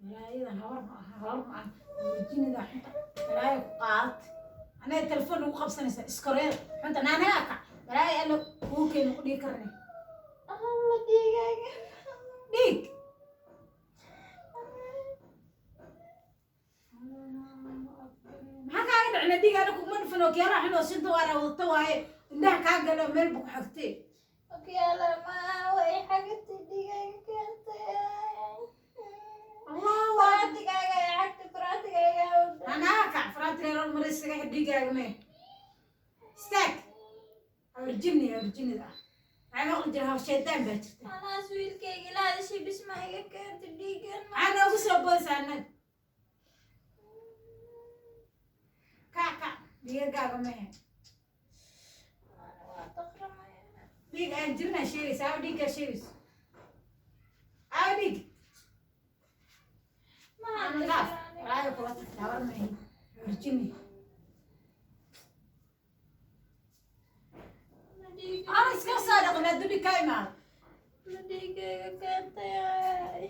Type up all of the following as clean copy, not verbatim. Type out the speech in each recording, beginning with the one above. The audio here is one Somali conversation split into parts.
Balaayadan habar ma aha, habar ma aha. Jinida xunta balaaya ku qaadat, anaga telefoon ugu qabsanaysa iskoreeda xunta naanaga kac balaaya alla kuu keeni ku dhigi karne. Alla, dhiigaaga. Dhiig maxaa kaaga dhacna? Dhiig ana kuguma dhufan oo kiyaalaha xun oo sinta waana wadata waaye, indhaha kaa galo meel bu ku xogtee. Okyaala ma way xagatay, dhiigaaga keentay. Allah. Faraatigaaga ay xagtay, faraatigaaga. Anaa kac faraatireer mar isaga xidh dhiigaaga mee istaag. Habarjinni, habarjinnida ah maxaa maqli jira? Habar shaydaan baa jirta. Anaas wiilkayga ila hadashay bisma iga keentay dhiigan. Maxaa noogu soo boodaysaa annaga? Kac, kac, dhiigagaaga mehe. Waa daqramaya. Dhiig aan jirinaa sheegaysa. Aawa dhiiggaa sheegayso? Aawa dhiig? Ma Ana dhaaf walaaga kula tagta habar mehe, habarjinni. Ana iska soo dhaqin hadduu dhiig kaa imaado. Ma dhiigayga keentay?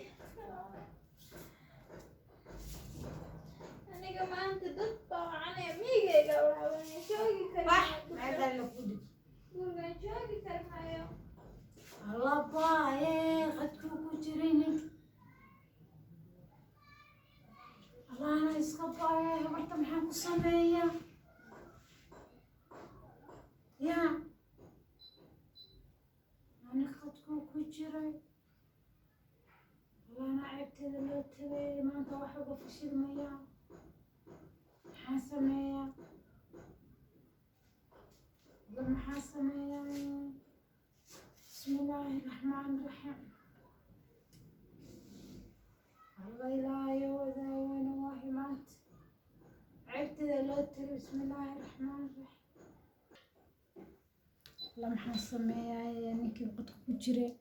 Aniga maanta dad baa wacanaya, miyigayga waxaa joogi Wax kari. meeldaa la ku dhig. Gurigaan joogi kari maayo. Allabaaye, qadkuu ku jiray ninka. Allahna iska baaye, habarta maxaan ku sameeyaa? Ya ani qadkuu ku jiray. Allahna ceebteeda loo tagay maanta wax uga fashilmayaa. Maxaan sameeyaa? Allah, maxaan sameeyaa? بسم الله الرحمن الرحيم. الله إلهي وداوين واهي maanta ceebteeda loo tiri. بسم الله الرحمن الرحيم. Allah, maxaan sameeyaa? Ninkii qodka ku jiray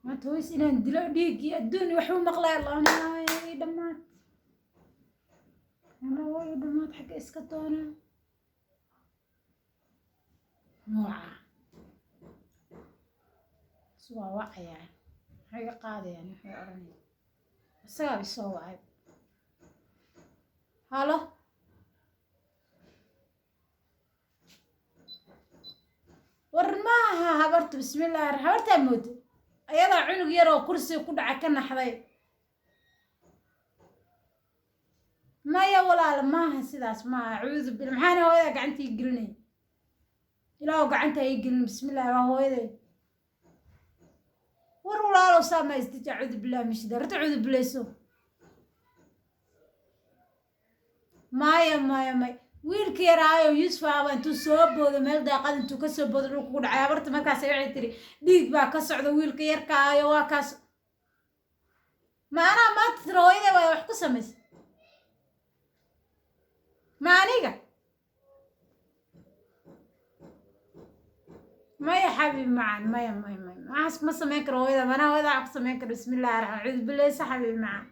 maanta hoys inaan dilo dhiig iyo adduun waxuu maqlay. Allah ilaahay, dhammaad ama way dhammaad xagga iska doonaa nooca is waa wacayaa, maxay iga qaadayaan? Waxay odhanayaan isagaa isoo wacay. Halo, war maaha habartu. Bismillaahi, habartaa mooda ayadaa cunug yar oo kursiga ku dhacay ka naxday. Maya walaala, maaha sidaas, maaha. Acuudu bil maxaana hooyadaa gacanta ii gelinay? Ilaahu gacanta ii gelin. Bismillaahi, waa hooyaday. War walaalow, saa ma isdiji. Acuudu billahi min shaitaan horta, acuudu bilayso. Maya, maya, maya, wiilka yaraayo Yuusuf aaba intuu soo boodo meel daaqad intuu ka soo boodo dhulka ku dhacay. Habarta markaas waxay tiri dhiig baa ka socda wiilka yarkaayo. Waa kaas. Ma anaa maanta tiri hooyaday waa wax ku samaysay? Ma aniga? Maya xabiib macan, maya, maya, maya, maxaas kuma samayn karo hooyada. Manaa hooyada wax ku samayn karo? Bismillahi raxmaan, cuudu bilaysa. Xabiib macan,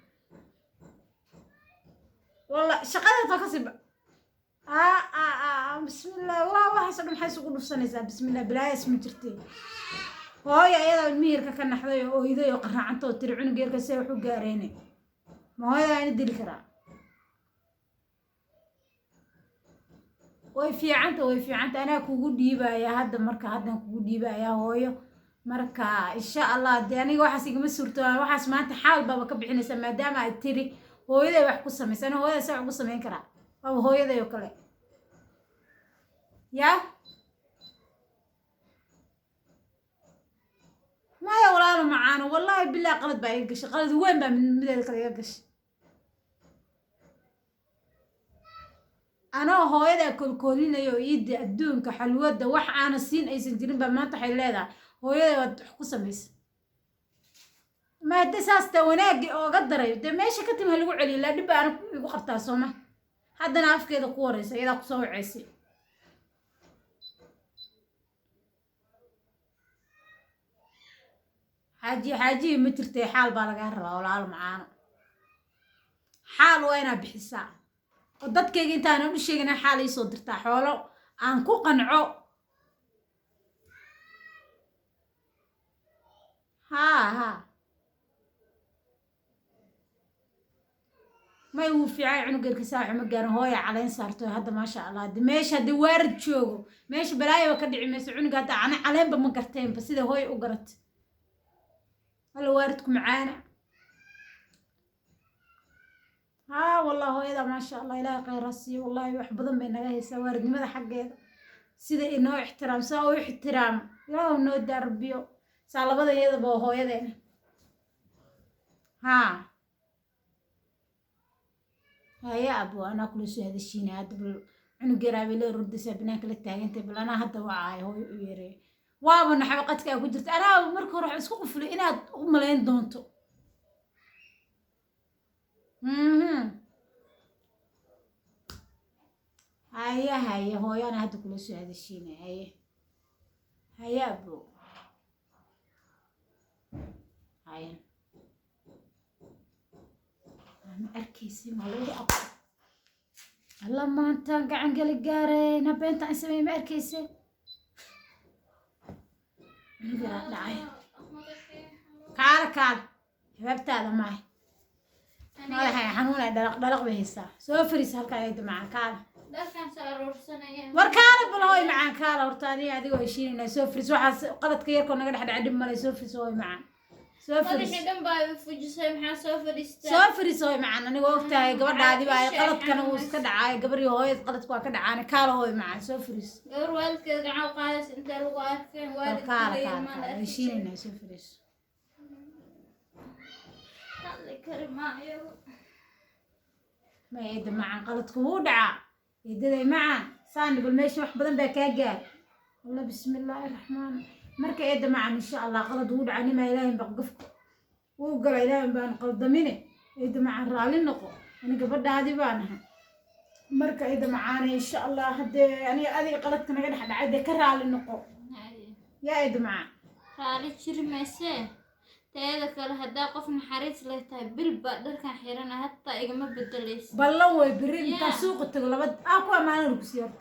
walla shaqadeed waa kasii bismillah. Waa waxaas oo dhan maxay isugu dhufsanaysaa? Bismillah, bilaayas ma jirtay. Hooyo ayadaa mihirka ka naxday oo oyday oo qaraacanta oo tiri cunug yarka see wax u gaareenay. Ma hooyadaa ina dili karaa? Way fiicanta, way fiicanta. Anaa kugu dhiibaya hadda, marka haddaan kugu dhiibaya hooyo. Marka insha Allah dee aniga waxaas igama suurto. Waxaas maanta xaal baaba ka bixinaysaa maadaama ay tiri hooyaday wax ku samaysa. Ana hooyaday saa wax ugu samayn karaa? Waaba hooyaday oo kale. Yaa maya walaalo macaano, wallaahi bilaa qalad baa iga gashay, qalad weyn baa mideeda kale iga gashay. Anoo hooyadaa koolkoolinayo oo iidda adduunka xalwadda wax aana siin aysan jirin baa maanta waxay leedahay hooyaday waad wax ku samaysay. Maada saas taa wanaaggii ooga daray dee meesha ka timi ha lagu celiyo laa dhib baana igu qabtaa sooma? Haddana afkeeda ku wareysa, iyadaa kusoo waceysay. Xaaji, xaajihii ma jirtay. Xaal baa lagaa rabaa walaalo macaano, xaal waa inaad bixisaa oo dadkayga intaanan u sheegin xaal iisoo dirtaa, xoolo aan ku qanco. Haa haa. May, wuu fiicay cunugeerka, saaxu ma gaarin. Hooya caleyn saarto hadda, maasha Allah. Hadde meesha haddii waarid joogo, meesha balaayaba ka dhici mayso. Cunuga hadda ana caleenba ma garteenba sida hooya u garatay. Alla waaridku macaana. Haa, wallah, hooyada maasha Allah, Ilaahay khayr ha siiyo. Wallahi wax badan bay naga haysaa waaridnimada xaggeeda, sida inoo ixtiraam, saa u ixtiraamo. Ilaahu noo daa rabbiyo, saa labada iyadaba waa hooyadeena. Haa, haya abo, anaa kula soo hadashiina hadda. Bal cunug yaraa bay la rordaysaa, banaanka la taagantay. Bal anaa hadda wacaayo, hooyo u yareey. Waaba naxaba qadka aa ku jirta. Anaa marka hore waxaan isku qufulay inaad u malayn doonto. Haya haya hooyo, anaa hadda kula soo hadashiina. Haye haya abo, haya. Ma arkaysi? Ma lagu aqo? Alla, maantaan gacan gala gaareen habeenta aan sameey. Ma arkayse? Cunug yaraa dhacay. Kaala kaala, habaabtaada maaha, madaxay xanuunay, dhalaq dhalaq bay haysaa. Soo fariisa halkaa, ayda macaan, kaala. Dharkaan soo aruursanaya. War kaala bal, hooy macaan, kaala horta. Aniga adigoo heshiinayna, soo fariis. Waxaas qaladka yarkoo naga dhex dhacay dhib male. Soo fariis, hooy macaan, soo fariis. Madaxii dhan baa i fujisay, maxaa soo fadhiistaa? Soo fariis, hooy macaan. Aniga ogtahay gabadhaadi baa Isha qaladkana wuu xanuunaysa. iska dhacaayo. Gabar iyo hooyad qaladku waa ka dhacaane. Kaala, hooy macaan, soo fariis. Gabar waalidkeed gacan u qaadaysa intee lagu arkeen? Bal Waalid kaala dilaya kaala maan kaala, arki. Heshiinayna, soo fariis. Hadli kari maayo. Ma eeda macaan, qaladku wuu dhacaa, eedaday macaan. Saani bal meesha wax badan baa kaa gaar. Alla, bismillaahi raxmaan. Marka eeda macaan, insha Allah, qalad wuu dhacaa. Nimaa Ilaahin baa gafka wuu gala, Ilaahin baan qaldamine. Eeda macaan, raalli noqo, ani gabadhaadi baan ahay. Marka eeda macaane, insha Allah, haddee aniga adiga qaladka naga dhex dhacay dee ka raalli noqo yaa eeda macaan. Raali jiri maysee. Teeda kale, haddaa qof naxariis leh tahay, bil baa dharkan xirana, hataa igama bedelaysa. Ballan way, berri intaa Yeah. suuqa tago laba aa kuwa maalin lagu sii horta.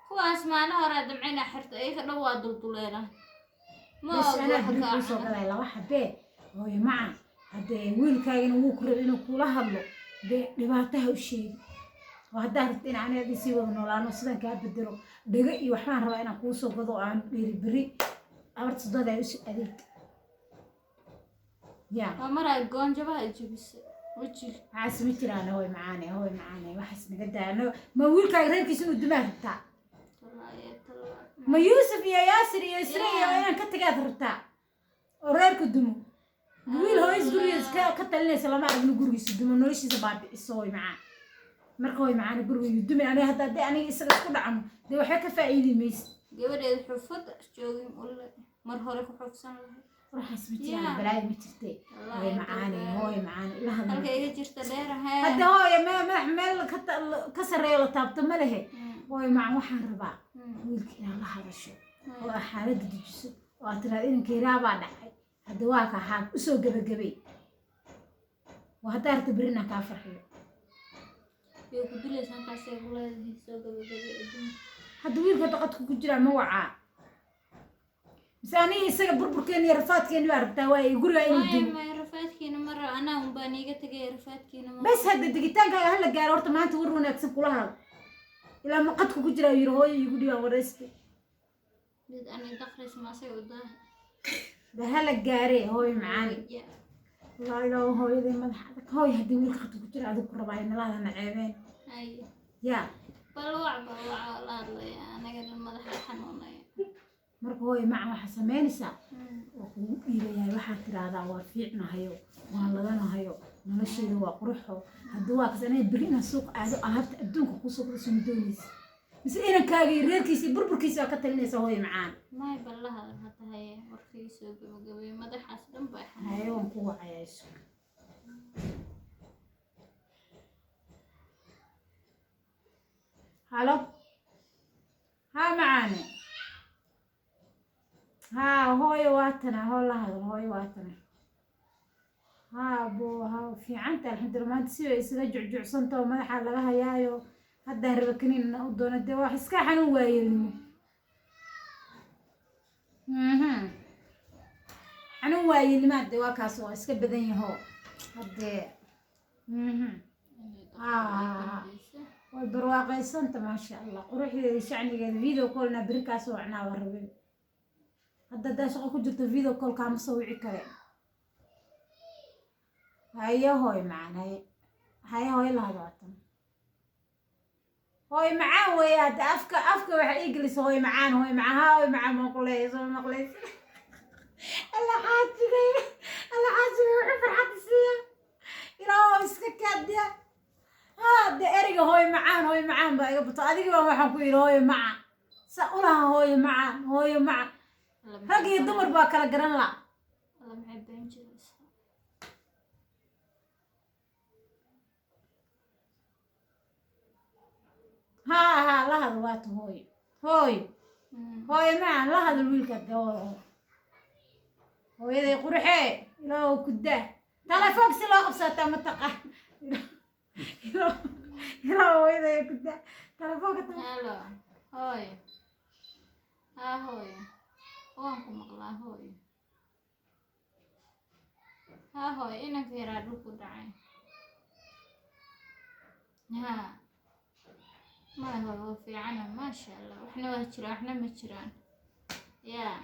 Kuwaas maalin hore damcina xirta, iyaga dhan waa dulduleela. Ma Bes oga anaa waxa beri kaa kuu soo cuna. gaday laba xabee, hooyo macaan. Haddee wiilkaagina wuu ku rabay inuu kula hadlo, dee dhibaataha u sheegi. Oo haddaa rabta in aniga sii wada noolaano, sidaan kaa bedelo dhego iyo waxbaan rabaa inaan kuu soo gado oo aan dheri beri abarta sodada ay usoo adeeg yaa. Waa maraa goonjabaha jebisay wejiga. Waxaas ma jiraan, hooy macaane, hooy macaane, waxaas naga daa. Ma wiilkaaga reerkiisa inuu dumaa rabtaa? Tallaahi, tallaahi. Ma Yuusuf iyo Yaasir iyo Isra iyo inaan ka tagaad rabtaa oo reerku dumo? Wiil hooyis gurigiisa ka talinaysa lama aragno gurigiisa dumo, noloshiisa baabi'iso, hooy macaan. Marka hooy macaan, guriga dumin. Aniga hadda haddii aniga isaga isku dhacno, dee waxba ka faa'iidi maysa. Gabadheeda xufad joogin ulle mar hore ku xufsan lahayd. Waxaas ma jiraan. Yeah. Balaayo ma jirte, hooy Wallaahi, macaane. tallaahi. Hooy macaane, ila hadal. Halka iga jirta dheerahe. Hadda hooya meel madax meel ka sarreeyo la taabto ma lehe. Hooy macaan, waxaan rabaa wiilka inaad la hadasho oo aad xaaladda dejiso oo aad tiraahdo inanka yaraabaa dhacay, hadda waa kaa xaal usoo gebagabay. Waa haddaa rabta berri inaan kaa farxiyo. Way ku dilaysaa markaasay ku leedahay soo gabagabay adduunka. Hadda wiilka hadda qadka ku jiraa, ma wacaa mise aniga isaga burburkeena iyo rafaadkeeni baa rabtaa waaye guriga inuu Maya dumo? Maya, rafaadkiina ma rabo, anaa unbaa niiga tegaya, rafaadkiina ma. Bes hadda digitaankaaga hala gaaro horta. Maanta war wanaagsan kula hadal ilaa ma qadka ku jiraa. Yiri hooyo iigu dhibaan waraysta. Mid ani daqris ma asaga u daaha. Ba hala gaaree, hooyo macaani. Ya. Laa ilaahu, hooyaday madax adag. Hooy, haddii wiilka qadka ku jira adigu ku rabaa nalaadana ceebeen. Haye. Yaa. Bal wac, bal wac oo la hadlaya, anaga dhan madaxa xanuunaya. Marka hooyo macan, waxaa samaynaysaa waa kugu dhiibayahay. Waxaad tiraahdaa waa fiicnahayo, waan ladanahayo, nolosheyda waa quruxo. Haddii waa kas aniga berri inaan suuq aado, alaabta adduunka kuusoo gado, soo ma doonaysa? Mise inankaaga iyo reerkiisa iyo burburkiisa waa ka talinaysa, hooyo macaan? May, bal la hadal hata. Haye, warkii soo gabagabay, madaxaas dhan baa xanuunaya. Haye, waan ku wacayaa isu. Halo, haa macaane, haa hooyo, waa tana. Hoo la hadal, hooyo, waa tana. Haa bo, haa, fiicanta, alxamdulillah. Maanta si bay isaga jucjucsantao, madaxa laga hayaayo. Haddaan raba kaniin u doono, dee wax iska xanuun waayeelnimo. Xanuun waayeelnimaa dee waa kaas, waa iska badan yaho haddee. Inay Ah. dambaysa. Way barwaaqaysanta, maasha Allah, quruxdeeda iyo shacnigeeda. Video callna beri kaasoo wacnaa waa rabin. Hadda haddaa shaqo ku jirto, video call kaama soo wici kare. Haye hooy macaan, haye haye hooy lahada waatan, hooy macaan weeye. Hadda afka waxa ii gelisa hooy macaan, hooy macaan, haa, hooy macaan baan ku leeyahay. Soo maqlaysa? Alla xaajigay, alla xaajigay, wuxuu farxad siiya ilaa iska kaadiya. Haa, de ereyga hooyo macaan, hooyo macaan baa iga bato. Adiga baan waxaan ku yidhi hooyo macaan, sa ulaha hooyo macaan, hooyo macaan. Alla maxay Rag iyo dumar baa kala garan la. Alla maxay been jiraysaa? Haa haa, la hadal waata hooyo, hooyo. Hooyo macaan, la hadal wiilka de. Hooyo, hooyaday quruxee, ilaahow ku daa. Telefoonka si loo qabsataa ma taqaan? Ilaahow hooyaday ku daa telefoonka. Hello, hooyo. Haa hooyo, waan ku maqlaa hooyo. Haa hooyo, inanka yaraa dhulku dhacay. Haa maya hooyo, waa fiicana, maasha Allah. Waxna waa jiraan, waxna ma jiraan. Yaa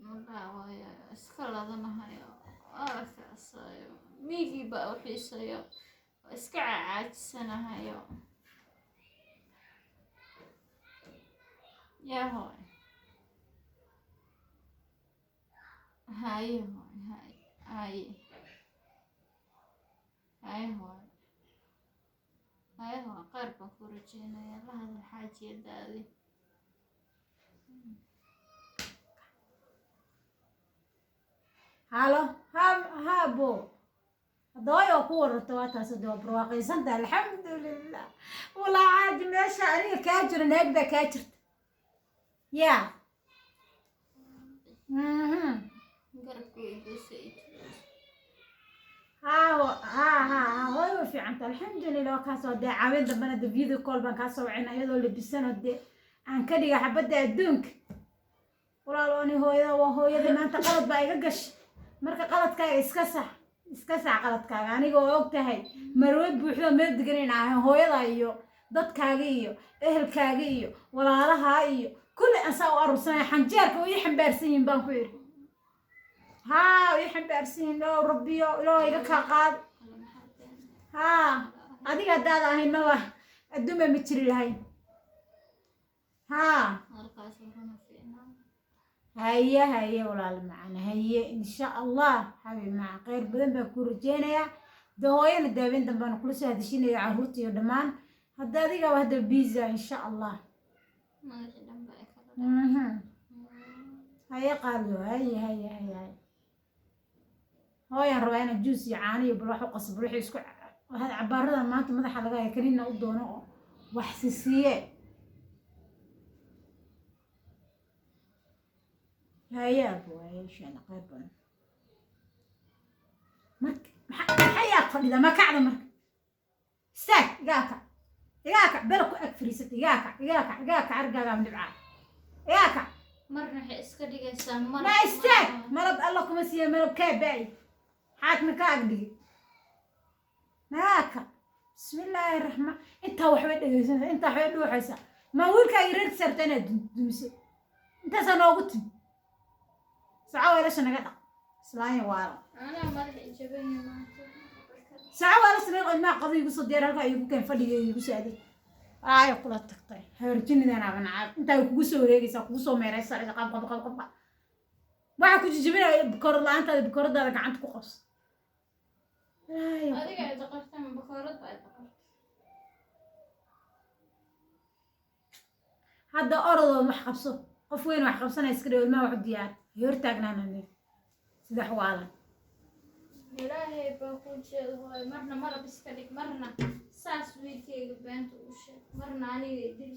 walaa hooyo, iska ladanahayo, waa kaasayo, miigii baa u xiisayo, waa iska cacaajisanahayo. Yaa hooyo, haye hooyo, haye haye haye hooyo, haye hooyo, qaar baan ku rajeynayaa. La hadal xaajiyadaadii. Halo, ha ha bo, hadda hooyo oo ku wararta waa taas. Hadda waa barwaaqaysanta, alxamdulilah. Walaa caaji, meesha aniga kaa jiro naag baa kaa jirta yaa. Garabka igosa. Haa haa haa haa, hooyo way fiicanta, alxamdulilah. Waa kaasoo dee caawin dambana de video call baan kaa soo wacina iyadoo labisanoo dee aan ka dhiga xabadda adduunka. Walaalo, ani hooyada waa hooyada. Maanta qalad baa iga gashay, marka qaladkaaga iska sax, iska sax qaladkaaga. Aniga oo og tahay marwe buuxdo meel degan in ahay, hooyada iyo dadkaaga iyo ehelkaaga iyo walaalahaa iyo kulli aan saa u aruursanaya, xanjeerka way ii xambaarsan yihiin baan ku idhi. Haa, way ii xambaarsan yihiin oo rabbiyo iloo iga kaa qaad. Alla maxaa been? Haa, adiga haddaad ahayn maba adduunba ma jiri lahayn. Haa. Halkaas runa fiicnaa. Haye haye walaal macana, haye, insha Allah xabiib maca, khayr badan baan kuu rajeynayaa. De hooyana daaweyn dambaan kula soo hadashinaya carruurta iyo dhammaan. Hadda adigaba hadda biza, insha Allah. Madaxii dhan ba ay kala. Haye qaaliyo, haye haye haye haye. Hooyaan rabaa inaan juus iyo caano iyo bal wax u qasbo, wixii isku cabaaradan maanta madaxa laga haya kanina u doono oo wax sisiiye. Haye abo, haye, insha Allah, khayr badan. Marka maxay ag fadhida? Ma kacda marka? Istaag, igaa kac, igaa kac, bela ku ag fariisata. Igaa kac, igaa kac, igaa kac, argaagaa dhibcaa, igaa kac. Marna waxay iska dhigaysaa malab. Ma istaag, malab alla kuma siiya, malab kaa ba'y xaakna ka ag dhigi naaka. Bismillaahi raxmaan, intaa waxbay dhegaysanaysa, intaa waxbay dhuuxaysaa. Ma wiilkaaga reerka saarta inaad dumiso? Intaasaa noogu timi. Saco weelasha naga dhaq, islaanya waala. Anaa madaxa jabanya maanta. Saco weelasha naga dhaq, ilmaha qado igu soo diyaar, halkaa iigu keen, fadhiga iigu soo adeeg aayo kula tagtay habarjinidan abancaab. Intaa kugu soo wareegaysaa, kugu soo meeraysaa, qab qab qab qab. Waxaa ku jijibinaya bakoorad la-aantaada, bakooradaada gacanta ku qabso. Adiga ay doqortay ma bakoorad ba ay doqortay? Hadda orodoo wax qabso, qof weyn wax qabsanaya iska dhigo, ilmaha wax u diyaar hortaagnaan sida wax waalan. Ilaahay baa ku jeeda hooyo. Marna malab iska dhig, marna saas wiilkayga beenta u sheeg, marna aniga dil.